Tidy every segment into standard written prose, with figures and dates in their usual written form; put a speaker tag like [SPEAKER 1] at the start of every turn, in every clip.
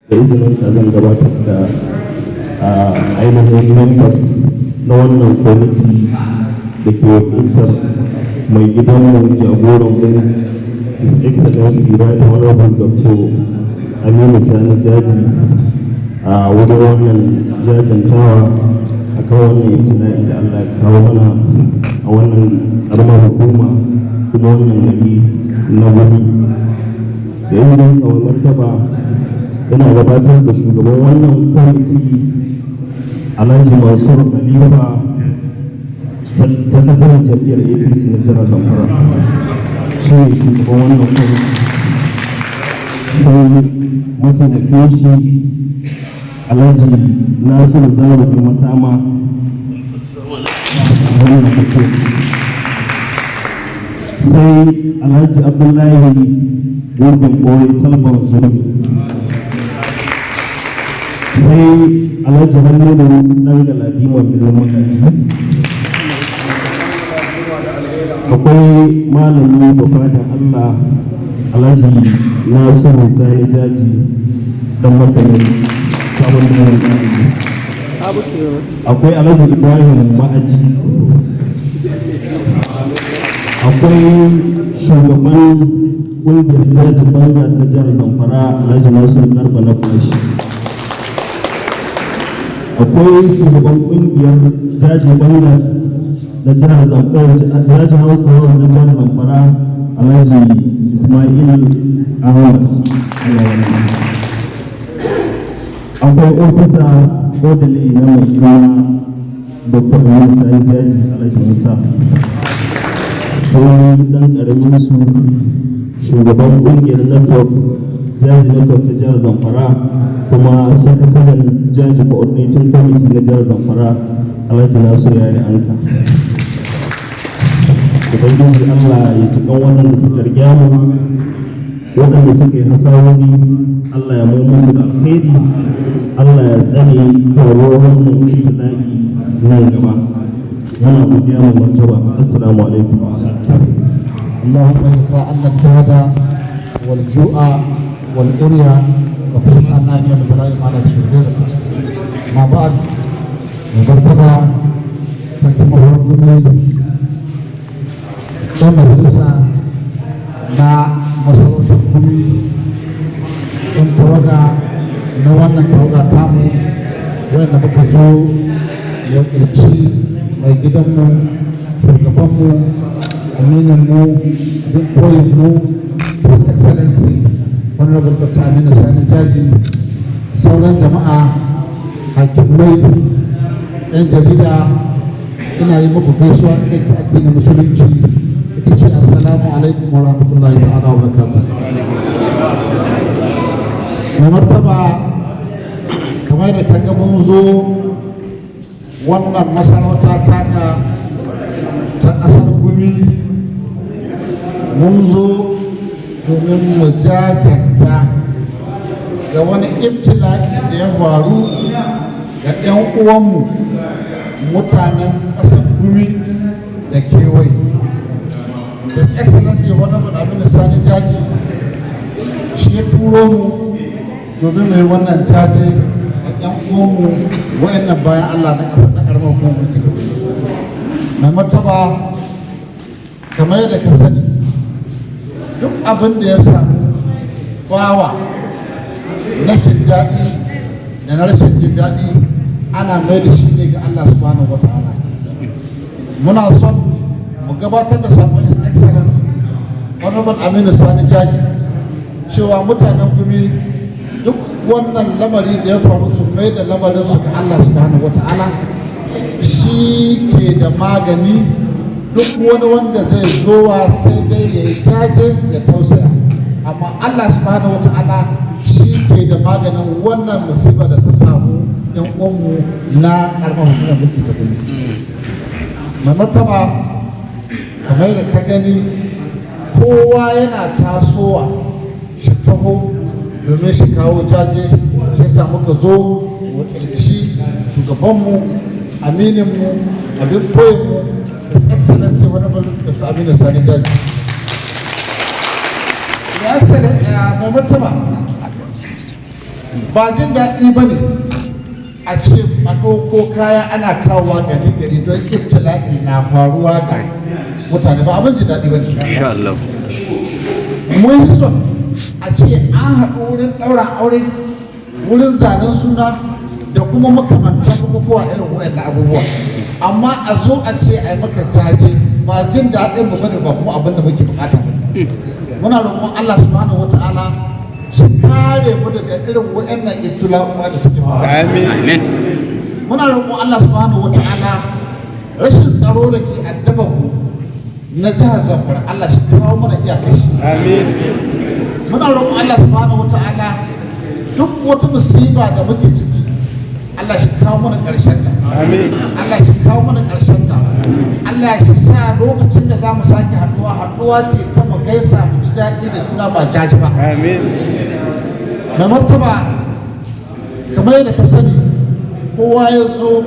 [SPEAKER 1] Da izinin ka, zan gabatar da ainihin members na wannan kwamiti da ke wakiltar mai gidanmu, jagoranmu, His Excellency Right Honorable Dr. Aminu Sani Jaji, a wurin wannan jajantawa a kan wannan ibtila'i da Allah ya kawo mana a wannan karamar hukuma, kuma wannan gari na Gumi. Da izinin ka, mai martaba, yana gabatar da shugaban wannan kwamiti, Alhaji Mansur Khalifa, sakataren jam'iyyar APC na jihar Zamfara, shi ne shugaban wannan kwamiti. Sai mataimakin shi, Alhaji Nasiru Zarumi Masama, wannan fito. Sai Alhaji Abdullahi Gurbin Ɓoye Talban Zurmi. Sai Alhaji Hannunu Ɗan Galadiman Birnin Magaji. Akwai malami bafadan Allah, Alhaji Nasiru Sani Jaji, dan masanin Sabon Birnin Ɗalibi. Akwai Alhaji Ibrahim Ma'aji. Akwai shugaban ƙungiyar Jaji Banga na jihar Zamfara, Alhaji Nasiru Garba na Kwashi. Akwai shugaban ƙungiyar Jaji Banga na jihar Zamfara, Jaji House House na jihar Zamfara, Alhaji Ismail Ahmad. Akwai officer orderly na mai girma Dr. Aminu Sani Jaji, Alhaji Musa. Sai dan karamin su, shugaban kungiyar network, Jaji Network ta jihar Zamfara, kuma sakataren Jaji Coordinating Committee na jihar Zamfara, Alhaji Nasiru Yari Anka. Ubangiji Allah ya ji kan waɗanda suka riga mu. Waɗanda suka yi hasarori, Allah ya mai musu da alkhairi. Allah ya tsare faruwar wannan ibtila'i nan gaba. Muna godiya, mai martaba. Assalamu alaikum.
[SPEAKER 2] اللهم ارفع عنا الجهد والجوع والعري واكشف عنا من البلاء ما لا يكشف غيرك. ما بعد، مرتبة sarkin Mahurar Gumi, ɗan majalisa na masarautar Gumi, ɗan tawaga na wannan tawaga tamu wanda muka zo wakilci mai gidanmu, shugabanmu, amininmu, abin koyinmu, His Excellency Honorable Dr. Aminu Sani Jaji, sauran jama'a, hakimai, 'yan jarida, ina yi muku gaisuwa irin ta addinin Musulunci, ita ce assalamu alaikum wa rahmatullahi ta'ala wa barakatuh. Mai martaba, kamar da ka ga mun zo wannan masarauta taka ta ƙasar Gumi, mun zo domin mu jajanta ga wani ibtila'i da ya faru ga 'yan uwanmu mutanen ƙasar Gumi da kewaye. His Excellency Honorable Aminu Sani Jaji shi ya turo mu domin mu yi wannan jaje da 'yan uwanmu wayannan bayan Allah na ƙasar na ƙaramar hukumar mulki ta Gumi. Mai martaba, kamar yadda ka sani, duk abin da ya samu bawa na jin daɗi da na rashin jin daɗi, ana mai da shi ne ga Allah subhanahu wa ta'ala. Muna son mu gabatar da sakon His Excellency Honorable Aminu Sani Jaji cewa mutanen Gumi, duk wannan lamari da ya faru, su mai da lamarin su ga Allah subhanahu wa ta'ala. Shi ke da magani. Duk wani wanda zai zowa sai dai ya yi jaje, ya tausaya, amma Allah subhanahu wa ta'ala shi ke da maganin wannan musiba da ta samu yan uwanmu na karamar hukumar mulki ta Gumi. Mai martaba, kamar da ka gani, kowa yana tasowa shi taho domin shi kawo jaje. Shi yasa muka zo wakilci shugabanmu, amininmu, abin koyinmu, His Excellency Honorable Dr. Aminu Sani Jaji. Ya Excellency, mai martaba, Ba jin daɗi ba ne a ce a ɗauko kaya ana kawowa gari gari don ibtila'i na faruwa ga mutane, ba abin jin daɗi ba ne.
[SPEAKER 3] Insha Allah.
[SPEAKER 2] Mun yi son a ce an haɗu wurin ɗaura aure, wurin zanen suna da kuma makamantan bukukuwa irin waɗannan abubuwa, amma a zo a ce a yi maka jaje, ba jin daɗin mu bane ba, kuma abin da muke bukata ba. Muna roƙon Allah subhanahu wata'ala shi kare mu daga irin waɗannan ibtila'uwa da suke faruwa.
[SPEAKER 3] Amin.
[SPEAKER 2] Muna roƙon Allah subhanahu wata'ala, rashin tsaro da ke addaban mu na jihar Zamfara, Allah shi kawo mana iyakar shi. Muna roƙon Allah subhanahu wata'ala, duk wata musiba da muke ciki, Allah shi kawo mana ƙarshen ta. Allah shi kawo mana ƙarshen ta. Allah shi sa lokacin da za mu sake haɗuwa, haɗuwa ce ta mu gaisa, mu ji daɗi da juna, ba jaji ba. Mai martaba, kamar yadda ka sani, kowa ya zo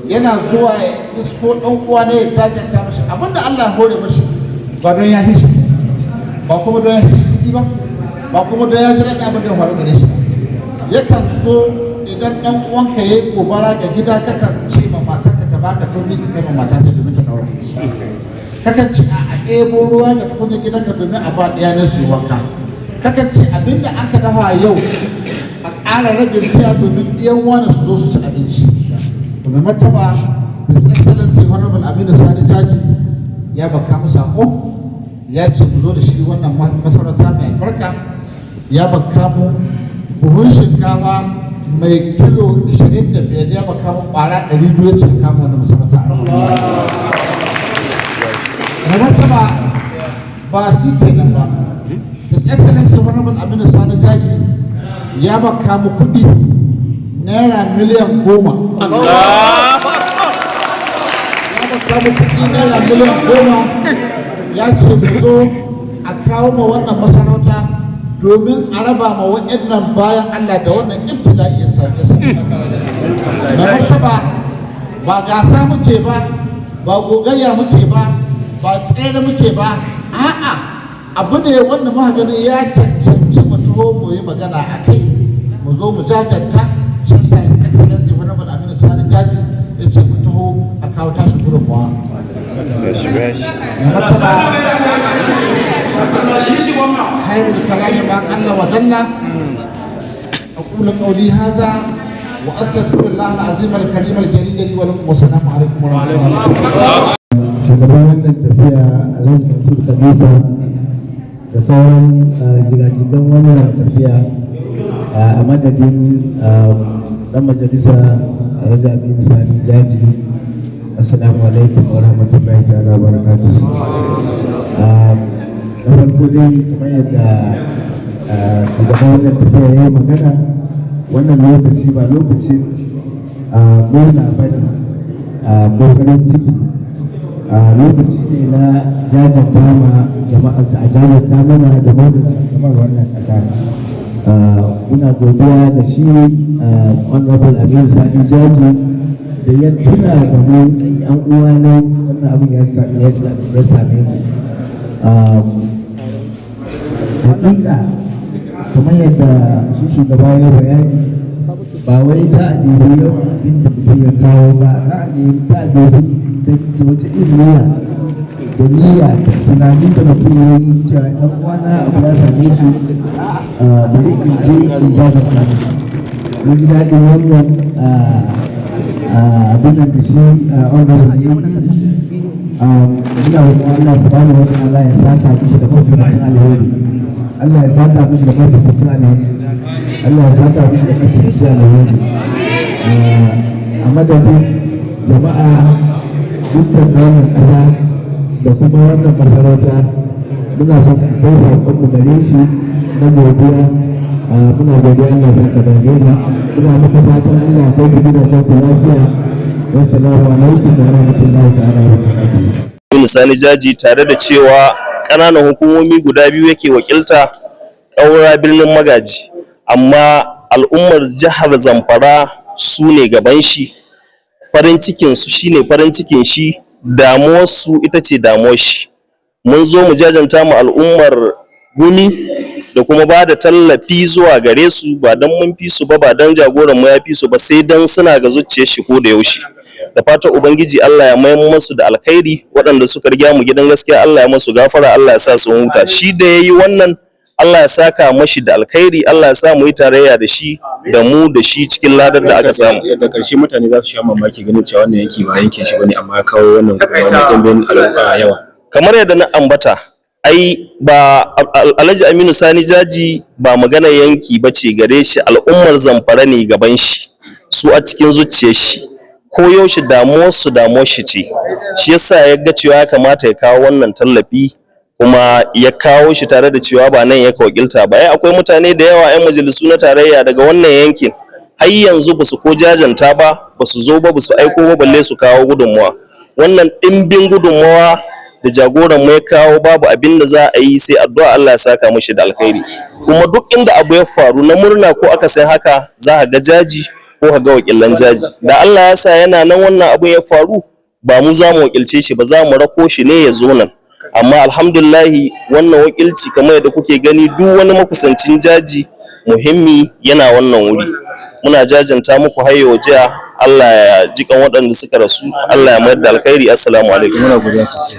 [SPEAKER 2] yana zuwa ya isko ɗan uwa ne ya jajanta mashi abinda Allah ya hore mashi, ba don ya hishi ba, kuma don ya hishi kuɗi ba, ba kuma don ya ji daɗin abin da ya faru gare shi ba. Yakan zo idan ɗan uwanka ya yi gobara ga gida, kakan ce ma matarka ta baka turmi ka kai ma mata ta domin ta ɗaura. Kakan ce a ɗebo ruwa ga tukunyar gidanka domin a ba ɗaya na su yi wanka. Kakan ce abinda aka dafa yau a ƙara rabin tiya domin ɗiyan wani su zo su ci abinci. To, mai martaba, His Excellency Honorable Aminu Sani Jaji ya baka mu sako, ya ce mu zo da shi wannan masarauta mai albarka. Ya baka mu buhun shinkafa mai kilo 25, ya baka mu kwara 200, ya ce kama wannan masarauta. Mai martaba, ba shi kenan ba, His Excellency Honorable Aminu Sani Jaji ya baka mu kuɗi naira miliyan 10. Ya baka mu kuɗi naira miliyan 10, ya ce mu zo a kawo ma wannan masarauta domin a raba ma waɗannan bayan Allah da wannan ibtila'i ya same su. Mai martaba, ba gasa muke ba, ba gogayya muke ba, ba tsere muke ba, a'a, abu ne wanda muka gani ya cancanci mu taho mu yi magana a kai, mu zo mu jajanta. Shi sa His Excellency Honorable Aminu Sani Jaji ya ce mu taho a kawo tashi gudunmawa. Ya martaba, خير الكلام ما قل ودل. أقول قولي هذا وأستغفر الله العظيم الكريم الجليل لي ولكم، والسلام عليكم ورحمة الله وبركاته.
[SPEAKER 4] Shugaban wannan tafiya, Alhaji Mansur Khalifa, da sauran jigajigan wannan tafiya, a madadin dan majalisa Alhaji Aminu Sani Jaji, assalamu alaikum wa rahmatullahi ta'ala wa barakatuh. Na farko dai, kamar yadda shugaban wannan tafiya ya yi magana, wannan lokaci ba lokacin murna ba ne ko farin ciki, lokaci ne na jajanta ma jama'ar da a jajanta mana da mu da jama'ar wannan ƙasa. Muna godiya da shi Honorable Aminu Sani Jaji da ya tuna da mu yan uwa ne wannan abin ya same mu. Hakika, kamar yadda shi shugaba ya bayani, ba wai za a nemi yawan abin da mutum ya kawo ba, za a nemi, za a dubi da wace irin niyya da niyya da tunanin da mutum ya yi cewa ɗan uwana abu ya same shi, bari in je in jajanta mishi. Mun ji daɗin wannan abin nan da shi Honorable ya yi. Muna roƙon Allah subhanahu wa ta'ala ya saka mishi da mafificin alheri. Allah ya saka mishi da mafificin alheri. Allah ya saka mishi da mafificin alheri. A madadin jama'a dukkan wannan ƙasa da kuma wannan masarauta, muna son kai saƙonmu gare shi na godiya. Muna godiya, Allah saka da alheri. Muna muku fatan Allah ya kai ku gidajen ku lafiya. Wassalamu alaikum wa rahmatullahi ta'ala wa barakatuh.
[SPEAKER 1] Aminu Sani Jaji, tare da cewa ƙananan hukumomi guda biyu yake wakilta, Ƙaura, Birnin Magaji, amma al'ummar jihar Zamfara su ne gaban shi. Farin cikin su shine farin cikin shi, damuwar su ita ce damuwar shi. Mun zo mu jajanta mu al'ummar Gumi.
[SPEAKER 3] Da kuma ba da tallafi zuwa gare su, ba don mun fi su ba, ba don jagoran mu ya fi su ba, sai don suna ga zuciyar shi ko da yaushe. Da fatan Ubangiji Allah ya mayar musu da alkhairi. Waɗanda suka riga mu gidan gaskiya, Allah ya musu gafara, Allah ya sa su huta. Shi da yayi wannan, Allah ya saka mashi da alkhairi, Allah ya sa mu yi tarayya da shi, da mu da shi, cikin ladar da aka samu.
[SPEAKER 5] Da ƙarshe, mutane za su sha mamaki ganin cewa wannan yanki ba yankin shi bane, amma ya kawo wannan gudunmawa mai ɗimbin al'umma yawa.
[SPEAKER 3] Kamar yadda na ambata, ai ba Alhaji Aminu Sani Jaji ba magana yanki ba ce gare shi. Al'ummar Zamfara ne gaban shi, su a cikin zuciyar shi. Ko yaushe damuwar su damuwar shi ce. Shi yasa ya ga cewa ya kamata ya kawo wannan tallafi, kuma ya kawo shi tare da cewa ba nan ya wakilta ba. Ai akwai mutane da yawa, 'yan majalisu na tarayya daga wannan yankin, har yanzu ba su ko jajanta ba, ba su zo ba, ba su aiko ba, balle su kawo gudunmawa. Wannan ɗimbin gudunmawa da jagoran mu ya kawo, babu abin da za a yi sai addu'a, Allah ya saka mishi da alkhairi. Kuma duk inda abu ya faru na murna ko aka sai haka, za a ga Jaji ko ka ga wakilan Jaji. Da Allah ya sa yana nan wannan abu ya faru, ba mu za mu wakilce shi ba, za mu rako shi ne ya zo nan. Amma alhamdulillahi, wannan wakilci, kamar yadda kuke gani, duk wani makusancin Jaji muhimmi yana wannan wuri. Muna jajanta muku hayo jiya. Allah ya jikan waɗanda suka rasu, Allah ya mayar da alkhairi. Assalamu alaikum.
[SPEAKER 5] Muna godiya sosai.